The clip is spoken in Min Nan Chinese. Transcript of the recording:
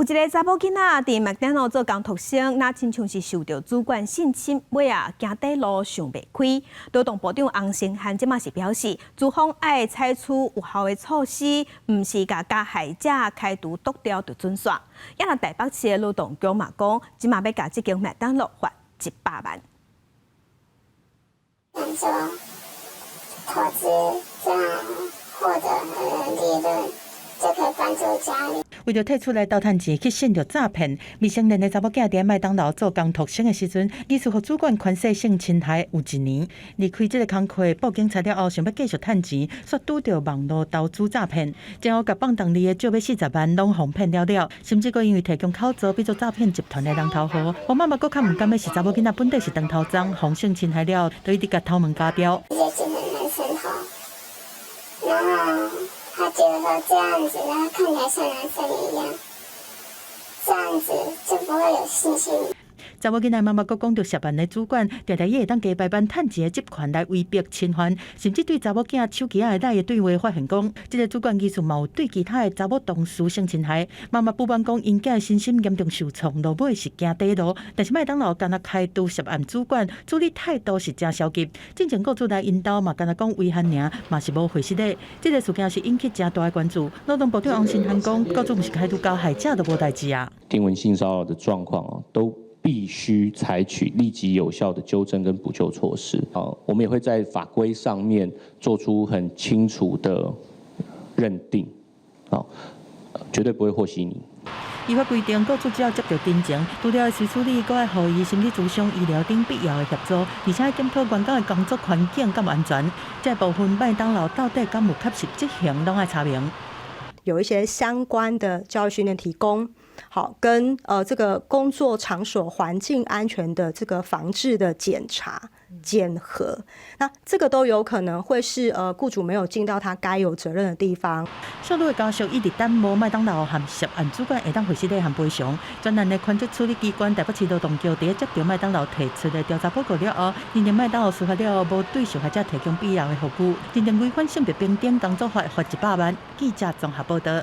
有一个查某囡仔佇麥當勞做工讀生，若親像是受著主管性侵，尾仔驚短路想袂開。勞動部長洪申翰這馬是表示，資方愛採取有效的措施，毋是共加害者開除剁掉就準煞。也若台北市的勞動局嘛講，這馬欲共這間麥當勞罰100萬。說投資這樣獲得利潤，就可以幫助家裡。為著退出來鬥趁錢，去陷著詐騙，未成年的查某囝佇麥當勞做工讀生的時陣，疑似予主管權勢性侵害有一年。離開這个工課，報警察了後，想欲繼續趁錢，煞拄著網路投資詐騙，最後共放當裡的借欲40萬攏予騙了了，甚至閣因為提供口座，變做詐騙集團的人頭戶。黃媽媽閣較毋甘的是，查某囡仔本底是長頭鬃，予性侵害了，就一直共頭毛鉸掉。直接剪成男生頭，然後他覺得說這樣子，他看起來像男生一樣，這樣子就不會有性侵。查某囡仔媽媽閣講著涉案的主管，定定伊會當加排班趁錢的職權來威逼侵犯，甚至對查某囝手機仔內的對話發現講，這个主管疑似嘛有對其他的查某同事性侵害。媽媽不滿講，𪜶囝的身心嚴重受創，落尾是驚短路，但是麥當勞干焦開除涉案主管，處理態度是誠消極。進前僱主來𪜶兜嘛，干焦講違反爾，嘛是無回實的。這个事件是引起誠大的關注。勞動部長洪申翰講，僱主毋是開除加害者就無代誌啊。聽聞性騷擾的狀況哦，都必須採取立即有效的糾正跟補救措施。啊，我們也會在法規上面做出很清楚的認定，啊，絕對不會和稀泥。依法規定，僱主只要接著陳情，除了隨處理，閣愛予伊心理諮商、醫療等必要的協助，而且檢討員工的工作環境敢有安全。這部分麥當勞到底敢有確實執行，攏愛查明。有一些相關的教育訓練提供，好，跟這個工作場所環境安全的這個防治的檢查檢核，那這個都有可能會是僱主沒有盡到他該有責任的地方。少女的家屬一直等無麥當勞和涉案主管會當回實的和賠償。專案的權責處理機關台北市勞動局佇接著麥當勞提出的調查報告了後，認定麥當勞事發了後無對受害者提供必要的服務，認定違反性別平等工作法，罰100萬。記者綜合報道。